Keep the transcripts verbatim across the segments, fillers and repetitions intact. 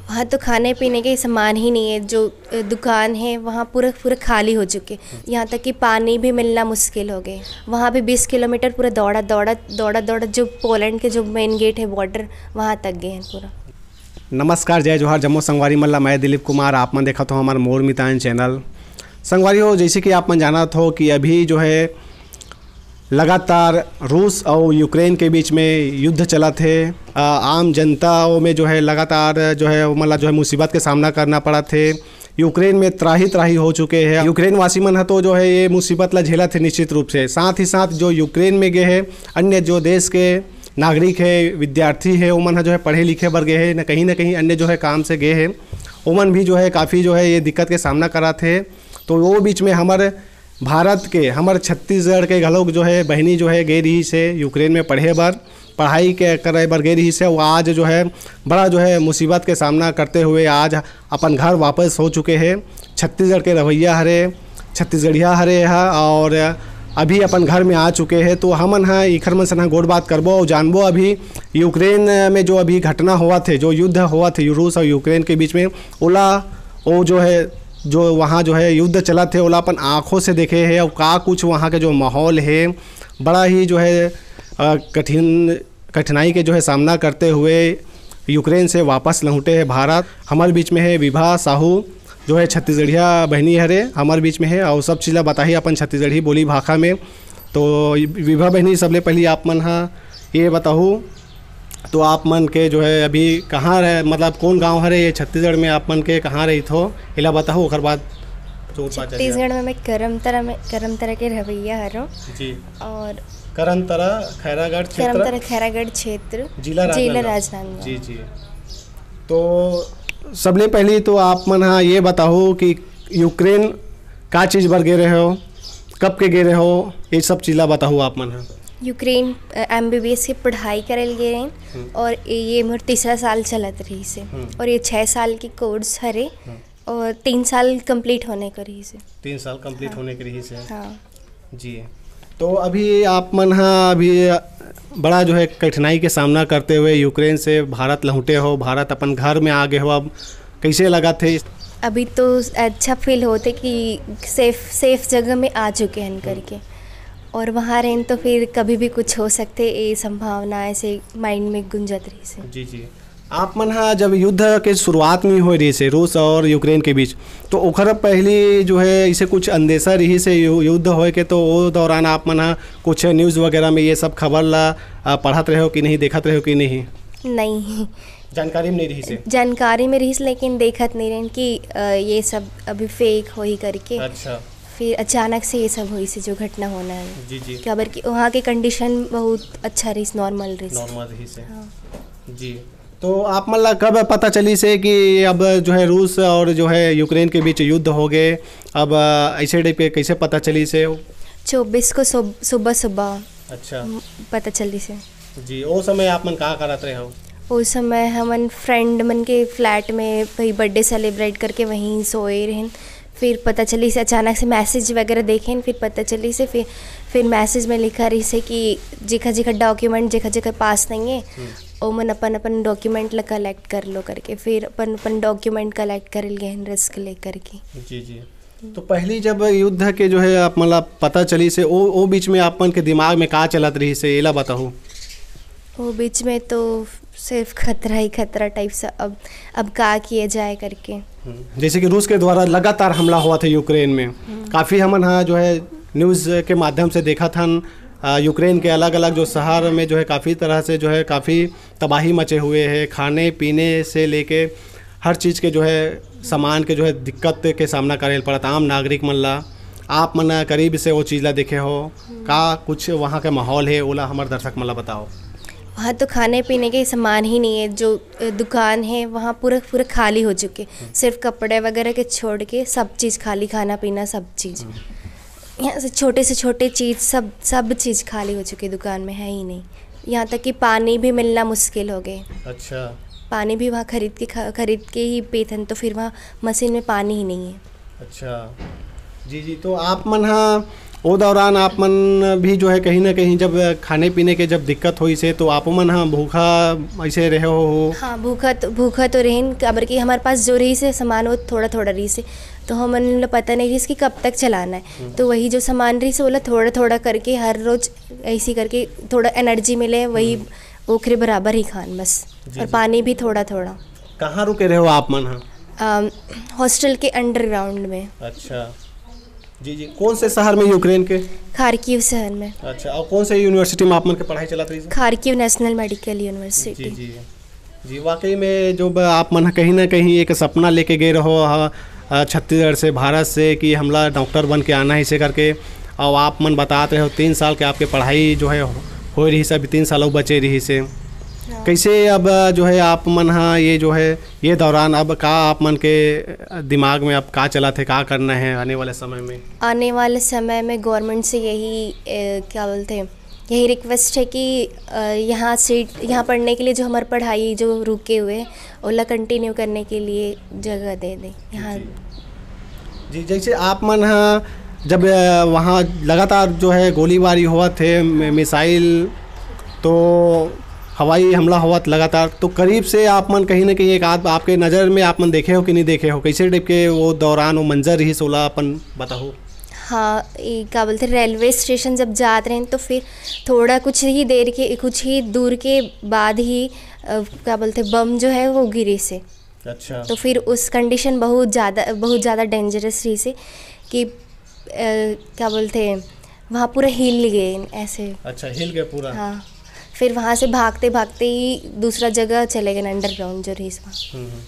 वहाँ तो खाने पीने के सामान ही नहीं है। जो अ, दुकान है, वहाँ पूरा पूरा खाली हो चुके। यहाँ तक कि पानी भी मिलना मुश्किल हो गए। वहाँ भी बीस किलोमीटर पूरा दौड़ा दौड़ा दौड़ा दौड़ा, जो पोलैंड के जो मेन गेट है बॉर्डर, वहाँ तक गए हैं पूरा। नमस्कार, जय जोहार, जम्मो संगवारी मन ला। मैं दिलीप कुमार, आप मन देखत हो हमार मोर मितान चैनल। संगवारी हो, जैसे कि आप मन जानत हो कि अभी जो है लगातार रूस और यूक्रेन के बीच में युद्ध चलत हे। अ, आम जनता में जो है लगातार जो है ओमन ला जो है मुसीबत के सामना करना पड़त हे। यूक्रेन में त्राही त्राही हो चुके हैं। यूक्रेन वासी मन ह तो जो है ये मुसीबत ला झेलत हे निश्चित रूप से। साथ ही साथ जो यूक्रेन में गए हैं, अन्य जो देश के नागरिक है, विद्यार्थी है, ओमन ह जो है पढ़े लिखे बर गए हैं, न कहीं ना कहीं अन्य जो है काम से गए हैं, ओमन भी जो है काफ़ी जो है ये दिक्कत के सामना करत हे। तो वो बीच में हमर भारत के, हमर छत्तीसगढ़ के घलोक जो है बहिनी जो है गे रहिस हे यूक्रेन में पढ़े बर, पढ़ाई के करे बर गे रहिस हे। वो आज जो है बड़ा जो है मुसीबत के सामना करते हुए आज अपन घर वापस हो चुके हैं। छत्तीसगढ़ के रहवैया हरे, छत्तीसगढ़िया हरे हा, और अभी अपन घर में आ चुके हैं। तो हमन हा इखर मन सन गोठ बात करबो और जानबो अभी यूक्रेन में जो अभी घटना होवत हे, जो युद्ध होवत हे रूस और यूक्रेन के बीच में, ओला वो जो है, जो वहाँ जो है युद्ध चलत हे, ओला अपन आँखों से देखे हे और का कुछ वहाँ के जो माहौल हे, बड़ा ही जो है अ, कठिन कठिनाई के जो है सामना करते हुए यूक्रेन से वापस लौटे हे भारत। हमर बीच में है विभा साहू, जो है छत्तीसगढ़िया बहिनी हरे, हमर बीच में है और सब चीज ला बताही अपन छत्तीसगढ़ी बोली भाखा में। तो विभा बहिनी, सबले पहली आप मन हा ये बताहू, तो आप मन के जो है अभी कहाँ रहे, मतलब कौन गांव हरे ये छत्तीसगढ़ में, आप मन के कहाँ रहित हो, एला बताहू, ओकर बाद जो बात चली। छत्तीसगढ़ में मैं करमतरा में, करमतरा के रहवैया हरों। जी। और करमतरा, खैरागढ़ क्षेत्र। करमतरा, खैरागढ़ क्षेत्र, जिला जिला राजनांदगांव। राजनांदगांव। जी, जी। तो सबले पहली तो आप मन हा ये बताहू कि यूक्रेन का चीज बर गे रहे हो, कब के गे रहे हो, ये सब चीज ला बताहू आप मन हा। यूक्रेन एम बी बी एस की पढ़ाई करे ल गे रहे हैं। हम्म। और ये मोर तीसरा साल चलत रहिस हे। हम्म। और ये छः साल की कोर्स हरे। हम्म। और तीन साल कंप्लीट होने को रहिस हे। तीन साल कंप्लीट हाँ। होने के रहिस हे। हाँ। जी। तो अभी आप मन हा अभी बड़ा जो है कठिनाई के सामना करते हुए यूक्रेन से भारत लहुटे हो, भारत अपन घर में आ गए हो, अब कैसे लगत हे? अभी तो अच्छा फील होत हे कि सेफ, सेफ जगह में आ चुके हैं करके। और वहाँ रहें तो फिर कभी भी कुछ हो सकते, ये संभावना ऐसे माइंड में गुंजत रहिस हे। जी, जी। आप मन हा जब युद्ध के शुरुआत नहीं होए रहिस हे रूस और यूक्रेन के बीच, तो ओखर पहली जो है इसे कुछ अंदेशा रहिस हे यु-, युद्ध होए के, तो वो दौरान आप मन हा कुछ न्यूज़ वगैरह में ये सब खबर ला, आ, पढ़त रहे हो कि नहीं, देखत रहे हो कि नहीं? नहीं। जानकारी में नहीं रहिस हे? जानकारी में रहिस, लेकिन देखत नहीं रहें कि, अ, ये सब अभी फेक होही करके। अच्छा। फिर अचानक से ये सब होइस हे, जो घटना होना है। जी, जी। काबर कि वहाँ के कंडीशन बहुत अच्छा रहिस, नॉर्मल रहिस। नॉर्मल रहिस हे। हाँ। जी। तो आप मन ला कब पता चलिस हे कि अब जो है रूस और जो है यूक्रेन के बीच युद्ध हो गए, अब, अ, ऐसे टाइप के कैसे पता चलिस हे? चौबीस को सुब-, सुबह, सुबह अच्छा। म, पता चलिस हे। जी, ओ समय आप मन का करत रहे हो? ओ समय हमन फ्रेंड मन के फ्लैट में वही बर्थडे सेलिब्रेट करके वहीं सोए रहेन। फिर पता चलिस हे, अचानक से मैसेज वगैरह देखेन, फिर पता चलिस हे, फिर, फिर मैसेज में लिखा रहिस हे कि जेखर जेखर डॉक्यूमेंट, जेखर जेखर पास नहीं है, हम्म। ओमन अपन अपन डॉक्यूमेंट ला कलेक्ट कर लो करके, फिर अपन अपन डॉक्यूमेंट कलेक्ट करे ल गए हैं रिस्क लेकर के। जी, जी। तो पहली जब युद्ध के जो है आप मन ला पता चलिस हे, ओ, ओ बीच में आप मन के दिमाग में का चलत रहिस हे, एला बताहू। वो बीच में तो सिर्फ खतरा ही खतरा टाइप सा, अब, अब का किया जाए करके। हम्म। जैसे कि रूस के द्वारा लगातार हमला होवत हे यूक्रेन में, हम्म। काफ़ी हमन हा जो है न्यूज़ के माध्यम से देखत हन, अ, यूक्रेन के अलग-अलग जो शहर में जो है काफ़ी तरह से जो है काफ़ी तबाही मचे हुए है, खाने पीने से लेके हर चीज़ के जो है सामान के जो है दिक्कत के सामना करे ल पड़त आम नागरिक मन ला। आप मन करीब से वो चीज़ ला देखे हो, हम्म। का कुछ वहाँ के माहौल है, ओला हमर दर्शक मन ला बताओ। वहाँ तो खाने पीने के सामान ही नहीं है, जो, अ, दुकान है वहाँ पूरा, पूरा खाली हो चुके, हम्म। सिर्फ कपड़े वगैरह के छोड़ के सब चीज़ खाली, खाना पीना सब चीज़। हम्म। यहाँ से छोटे से छोटे चीज़ सब, सब चीज़ खाली हो चुके, दुकान में है ही नहीं। यहाँ तक कि पानी भी मिलना मुश्किल हो गए। अच्छा। पानी भी वहाँ खरीद के खा-, खरीद के ही पीथन, तो फिर वहाँ मशीन में पानी ही नहीं है। अच्छा। जी, जी, तो आप मन हा ओ दौरान आप मन भी जो है कहीं ना कहीं जब खाने पीने के जब दिक्कत होइस हे तो आप मन ह भूखा ऐसे रहे हो? हाँ, भूखा तो, भूखा तो रहेन, काबर कि हमारे पास जो रहिस हे सामान वो थोड़ा थोड़ा रहिस हे, तो हमन ला पता नहीं रहिस कि कब तक चलाना है। तो वही जो सामान रहिस हे ओला थोड़ा थोड़ा करके हर रोज ऐसी करके थोड़ा एनर्जी मिले, वही ओखरे बराबर ही खान बस। जी, और जी। पानी भी थोड़ा थोड़ा। कहाँ रुके रहे हो आप मन ह? हॉस्टल के अंडरग्राउंड में। अच्छा। जी, जी। कौन से शहर में, यूक्रेन के? खारकीव शहर में। अच्छा, और कौन से यूनिवर्सिटी में आप मन के पढ़ाई चलत रहिस? Kharkiv national medical university. जी, जी। जी, वाकई में जो ब-, आप मन ह कहीं ना कहीं एक सपना लेके गए रहो ह, अ, छत्तीसगढ़ से, भारत से, कि हमला डॉक्टर बन के आना है इसे करके, और आप मन बतात रहे हो तीन साल के आपके पढ़ाई जो है हो, हो रहिस हे, अभी तीन साल अउ बचे रहिस हे। हाँ। कैसे अब, अ, जो है आप मन ह ये जो है ये दौरान अब का आप मन के दिमाग में अब का चलत हे, का करना है आने वाले समय में? आने वाले समय में गवर्नमेंट से यही, अ, क्या बोलते हैं, यही रिक्वेस्ट है कि, अ, यहाँ सीट, यहाँ पढ़ने के लिए जो हमारी पढ़ाई जो रुके हुए हैं, ओला कंटिन्यू करने के लिए जगह दे दें यहाँ। जी। जी, जैसे आप मन ह जब, अ, वहाँ लगातार जो है गोलीबारी होवत हे, मि-, मिसाइल, तो हवाई हमला होवत लगातार, तो करीब से आप मन कहीं ना कहीं एक आध, आपके नज़र में आप मन देखे हो कि नहीं देखे हो, कैसे टाइप के वो दौरान वो मंजर रहिस, ओला अपन बताओ। हाँ, ये क्या बोलते हैं, रेलवे स्टेशन जब जात रहे तो फिर थोड़ा कुछ ही देर के, कुछ ही दूर के बाद ही, अ, क्या बोलते हैं, बम जो है वो गिरिस हे। अच्छा। तो फिर उस कंडीशन बहुत ज़्यादा, बहुत ज़्यादा डेंजरस रहिस हे कि, अ, क्या बोलते हैं, वहाँ पूरा हिल गए ऐसे। अच्छा, हिल गए पूरा? हाँ। फिर वहाँ से भागते भागते ही दूसरा जगह चले गए, अंडरग्राउंड जो रहिस वहाँ। हम्म, हम्म।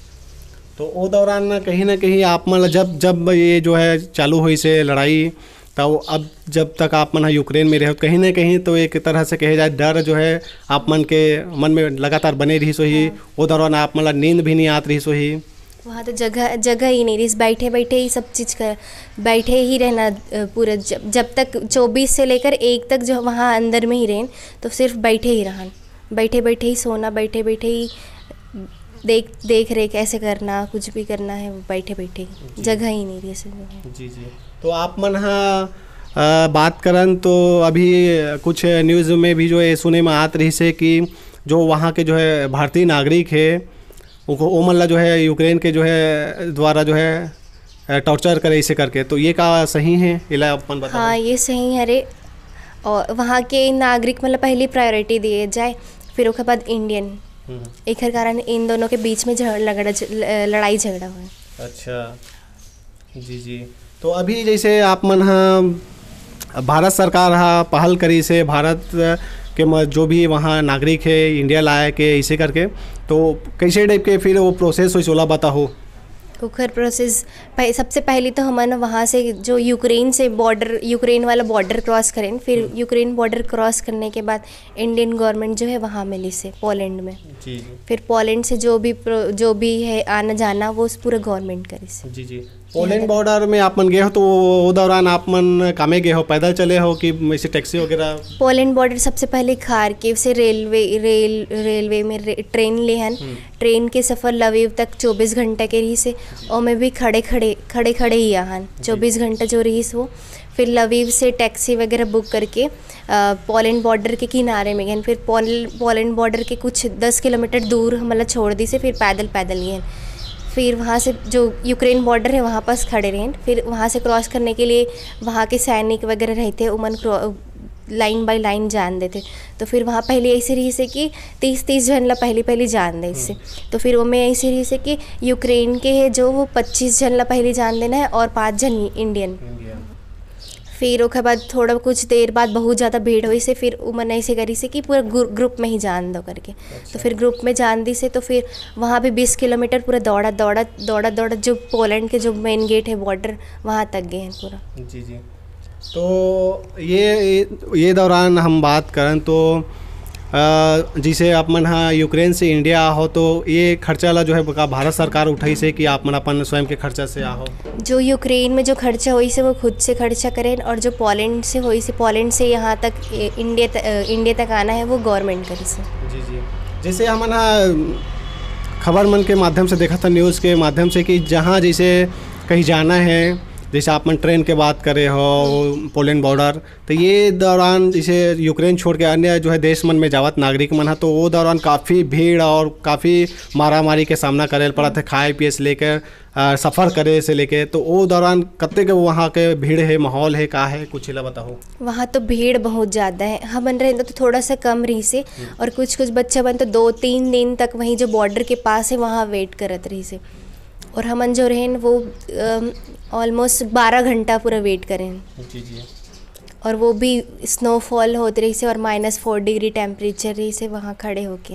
तो वो दौरान ना कहीं ना कहीं आप मन ला जब, जब ये जो है चालू होइस हे लड़ाई, तो अब जब तक आप मन ह यूक्रेन में रहे हो, कहीं ना कहीं तो एक तरह से कहे जाए डर जो है आप मन के मन में लगातार बने रहिस होही। हाँ। वो दौरान आप मन ला नींद भी नहीं आत रहिस होही। वहाँ तो जगह, जगह ही नहीं रहिस, बैठे बैठे ही सब चीज़ कर, बैठे ही रहना, अ, पूरा जब, जब तक चौबीस से लेकर एक तक जो वहाँ अंदर में ही रहेन, तो सिर्फ बैठे ही रहन, बैठे बैठे ही सोना, बैठे बैठे ही देख, देख रेख ऐसे करना, कुछ भी करना है वो बैठे बैठे ही, जी। जगह ही नहीं रहिस हे। जी, जी। तो आप मन ह, अ, बात करन तो अभी कुछ न्यूज़ में भी जो है सुने में आत रहिस हे कि जो वहाँ के जो है भारतीय नागरिक हे, ओको, ओमन ला जो है यूक्रेन के जो है द्वारा जो है, अ, टॉर्चर करे इसे करके, तो ये का सही है? एला अपन बताओ। हाँ, ये सही है रे। और वहाँ के नागरिक मतलब पहली प्रायोरिटी दिए जाए, फिर ओकर बाद इंडियन। हम्म। एकर कारण इन दोनों के बीच में झ-, लगड़ा झ-, ल-, लड़ाई झगड़ा हुआ। अच्छा, जी, जी। तो अभी जैसे आप मन ह भारत सरकार ह पहल करिस हे, भारत के म-, जो भी वहाँ नागरिक हे, इंडिया लाए के, ऐसे करके, तो कैसे टाइप के फिर वो प्रोसेस होइस, ओला बताहो। ओकर प्रोसेस, पह-, सबसे पहले तो हमन वहाँ से जो यूक्रेन से बॉर्डर, यूक्रेन वाला बॉर्डर क्रॉस करेन, फिर हम्म। यूक्रेन बॉर्डर क्रॉस करने के बाद इंडियन गवर्नमेंट जो है वहाँ मिलिस हे पोलैंड में। जी, जी। फिर पोलैंड से जो भी प्रो-, जो भी है आना जाना, वो पूरा गवर्नमेंट करिस हे। जी, जी। पोलैंड बॉर्डर में आप मन गए हो, तो वो, वो दौरान आप मन कामे गए हो, पैदल चले हो कि ऐसे टैक्सी वगैरह? पोलैंड बॉर्डर सबसे पहले खारकीव से रेलवे, रेल, रेलवे में रे-, ट्रेन ले हन। हम्म। ट्रेन के सफर लवीव तक चौबीस घंटा के रहिस हे। जी। ओमे भी खड़े खड़े, खड़े खड़े ही आहन, जी। चौबीस घंटा जो रहिस वो। फिर लवीव से टैक्सी वगैरह बुक करके, अ, पोलैंड बॉर्डर के किनारे में गए। फिर पोल-, पोलैंड बॉर्डर के कुछ दस किलोमीटर दूर हमला छोड़ दिस हे, फिर पैदल, पैदल गए। फिर वहाँ से जो यूक्रेन बॉर्डर है, वहाँ पास खड़े रहेन। फिर वहाँ से क्रॉस करने के लिए वहाँ के सैनिक वगैरह रहते हैं, उमन क्रॉ-, लाइन बाय लाइन जान देते। तो फिर वहाँ पहले ऐसे रहिस हे कि तीस, तीस झन ला पहली, पहली जान देइस हे। हम्म। तो फिर ओमे ऐसे रहिस हे कि यूक्रेन के है जो वो पच्चीस झन ला पहली जान देना है और पाँच झन इंडियन। इंडियन। फिर ओकर बाद थोड़ा कुछ देर बाद बहुत ज़्यादा भीड़ होइस हे, फिर उमन ऐसे करिस हे कि पूरा ग्रु-, ग्रुप में ही जान दो करके। अच्छा। तो फिर ग्रुप में जान दिस हे, तो फिर वहाँ भी बीस किलोमीटर पूरा दौड़ा, दौड़ा, दौड़ा, दौड़ा जो पोलैंड के जो मेन गेट है बॉर्डर, वहाँ तक गए हैं पूरा। जी, जी। तो ये, ये दौरान हम बात करन तो, अ, जैसे आप मन ह यूक्रेन से इंडिया हो, तो ये खर्चा ला जो है का भारत सरकार उठाइस हे कि आप मन अपन स्वयं के खर्चा से आहो? जो यूक्रेन में जो खर्चा होइस हे, वो खुद से खर्चा करेन, और जो पोलैंड से होइस हे, पोलैंड से यहाँ तक, ए, इंडिया त-, अ, इंडिया तक आना है, वो गवर्नमेंट करिस हे। जी, जी। जैसे हमन ह खबर मन के माध्यम से देखत हन, न्यूज़ के माध्यम से, कि जहाँ जैसे कहीं जाना है, जैसे आप मन ट्रेन के बात करे हो, पोलैंड बॉर्डर, तो ये दौरान जैसे यूक्रेन छोड़ के अन्य जो है देश मन में जावत नागरिक मन ह, तो वो दौरान काफ़ी भीड़ और काफ़ी मारामारी के सामना करे ल पड़त है, खाए पिए से लेकर, अ, सफ़र करे से लेके। तो वो दौरान कत्ते के वहाँ के भीड़ है, माहौल है, का है, कुछ ला बताओ। वहाँ तो भीड़ बहुत ज़्यादा है, हमन रहन तो थोड़ा सा कम रहिसे। और कुछ कुछ बच्चा मन तो दो तीन दिन तक वहीं जो बॉर्डर के पास है वहाँ वेट करत रहिसे। और हमन जो रहन वो ऑलमोस्ट बारह घंटा पूरा वेट करें। जी जी। और वो भी स्नोफॉल होत रहिसे और माइनस फोर डिग्री टेम्परेचर रहिसे वहाँ खड़े होके।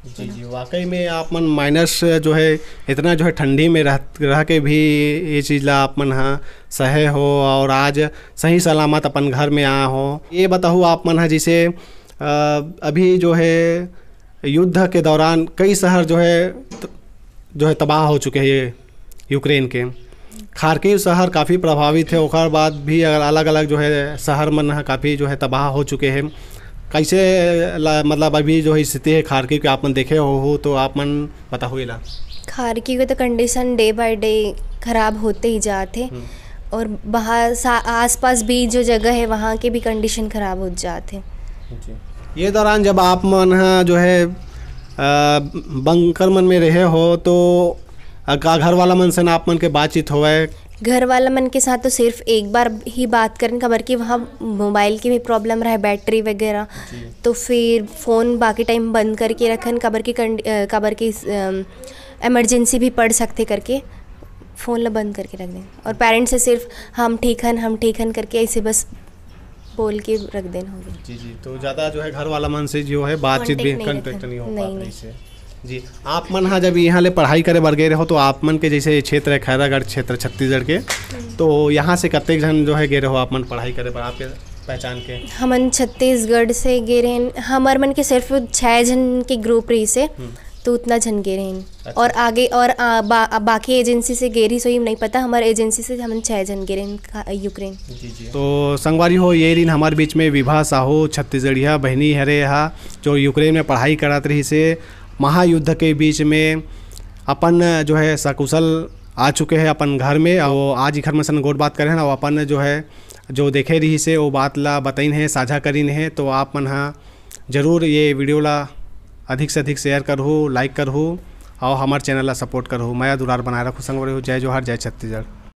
जी जी, वाकई में आप मन माइनस जो है, इतना जो है ठंडी में रह रह के भी ये चीज़ ला आप मन ह सहे हो और आज सही सलामत अपन घर में आए हो। ये बताओ आप मन ह जैसे, अ, अभी जो है युद्ध के दौरान कई शहर जो है त-, जो है तबाह हो चुके हैं ये यूक्रेन के। खार्किव शहर काफ़ी प्रभावित है, ओकर बाद भी अगर अलग-अलग जो है शहर मन ह काफ़ी जो है तबाह हो चुके हैं। कैसे ला-, मतलब अभी जो है स्थिति है खार्किव के आप मन देखे हो, हो तो आप मन बताओ एला। खार्किव के तो कंडीशन डे बाय डे खराब होते ही जात है। हम्म। और बाहर सा-, आसपास भी जो जगह है वहाँ के भी कंडीशन खराब हो जात है। जी। ये दौरान जब आप मन ह जो है, अ, बंकर मन में रहे हो तो, अ, का घर वाला मन से ना आप मन के बातचीत होवे? घर वाला मन के साथ तो सिर्फ एक बार ही बात करन, काबर कि वहाँ मोबाइल की भी प्रॉब्लम रहे, बैटरी वगैरह। जी। तो फिर फ़ोन बाकी टाइम बंद करके रखन, काबर की कंड-, अ, काबर की, अम, इमरजेंसी भी पड़ सकते करके फ़ोन ला बंद करके रख दें। और पेरेंट्स से सिर्फ "हम ठीक हन, हम ठीक हन" करके ऐसे बस बोल के रख देना होगा। जी जी, तो ज़्यादा जो है घर वाला मन से जो है बातचीत भी, कॉन्टैक्ट नहीं कॉन्टैक्ट रखन। नहीं हो नहीं, पात नहीं। रहिसे। जी, आप मन हा जब यहाँ ले पढ़ाई करे बर गए रहो तो आप मन के जैसे ये क्षेत्र है खैरागढ़ क्षेत्र छत्तीसगढ़ के, तो यहाँ से कत्तेक झन जो है गए रहो आप मन पढ़ाई करे बर आपके पहचान के? हमन छत्तीसगढ़ से गए रहेन, हमर मन के सिर्फ छः झन के ग्रुप रहिसे, हम्म। तो उतना झन गए रहेन। अच्छा। और आगे और, आ, बा-, बाकी एजेंसी से गए रहिस होही नहीं पता, हमर एजेंसी से हमन छः झन गए रहेन खा-, यूक्रेन। जी जी। तो संगवारी हो, ये रहिन हमारे बीच में विभा साहू, छत्तीसगढ़िया बहिनी हरे हा, जो यूक्रेन में पढ़ाई करत रहिसे। महायुद्ध के बीच में अपन जो है सकुशल आ चुके हैं अपन घर में, और आज इखर में सन गोठ बात करे हैं, और अपन जो है जो देखे रहिसे वो बात ला बताइन है, साझा करिन है। तो आप मन हा जरूर ये वीडियो ला अधिक से अधिक शेयर करहू, लाइक करहू, और हमारे चैनल ला सपोर्ट करहू। मया दुलार बनाए रखू संगवारी हो। जय जोहार, जय छत्तीसगढ़।